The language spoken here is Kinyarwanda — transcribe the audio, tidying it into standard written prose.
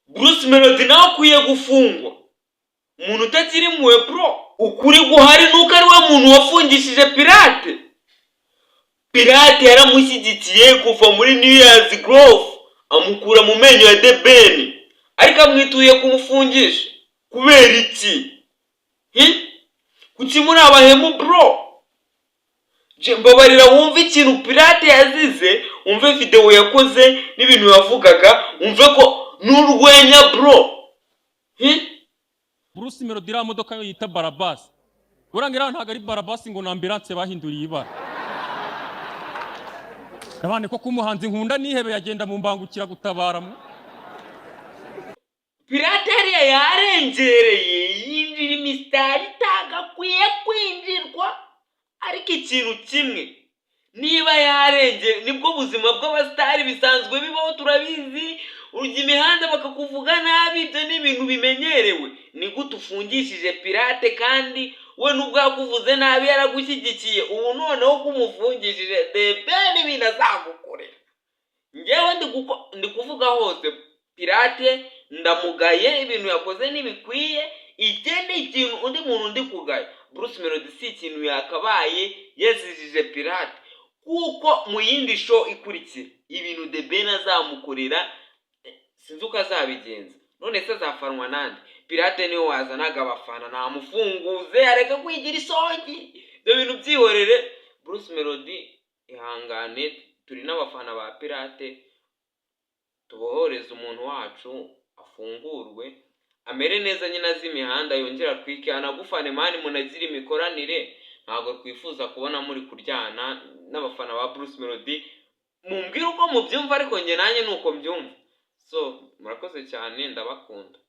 Bruce Melody nawe akwiye gufungwa, umuntu utagira impuhwe, bro. Ukuri guhari nuko ari we muntu wafungishije Pirate. Pirate yaramushyigikiye kuva muri New Year's Grove, amukura mu menyo ya The Ben, ariko amwituye kumufungisha kubera iki? Hi? Kuki muri abahemu, bro? Je, mbabarira wumve ikintu Pirate yazize, wumve videwo yakoze n'ibintu yavugaga, wumve ko n'urwenya, bro. Hi? Bruce Melody, iriya modoka yo yita Barabasi, uranga iriya ntabwo ari Barabasi, ngo ni ambulance bahinduriye ibara. Abandi ko kumuhanzi nkunda nihebe yagenda mu mbangukiragutabara mu Pirate hariya yarengereye, yinjira imisitari itagakwiye kwinjirwa. Ariko ikintu kimwe, niba yarengeye, nibwo buzima bw'abasitari, bisanzwe bibaho, turabizi. Urya imihanda bakakuvuga nabi, ibyo ni ibintu bimenyerewe. Ni gute ufungishije Pirate kandi we nubwo yakuvuze nabi yaragushyigikiye? Ubu noneho ko umufungishije, The Ben ibintu azagukorera, ngewe ndi kuvuga hose, Pirate ndamugaye, ibintu yakoze ntibikwiye. Ikindi ikintu, undi muntu ndi kugaya, Bruce Melody, si ikintu yakabaye yazijije Pirate, kuko mu yindi show ikurikira ibintu The Ben azamukorera, sinzi uko azabigenza. None se azafanwa nande? Pirate niwe wazanaga abafana. Namufunguze, areke kwigira isongi, ibyo bintu byihorere. Bruce Melody, ihangane, turi n'abafana ba Pirate, tubohoreze umuntu wacu, afungurwe, amere neza nyine, azi imihanda, yongere atwike, anagufane man, munagire imikoranire. Ntabwo twifuza kubona muri kuryana n'abafana ba Bruce Melody. Mumbwire uko mubyumva, ariko njye nanjye ni uko mbyumva. So murakoze cyane, ndabakunda.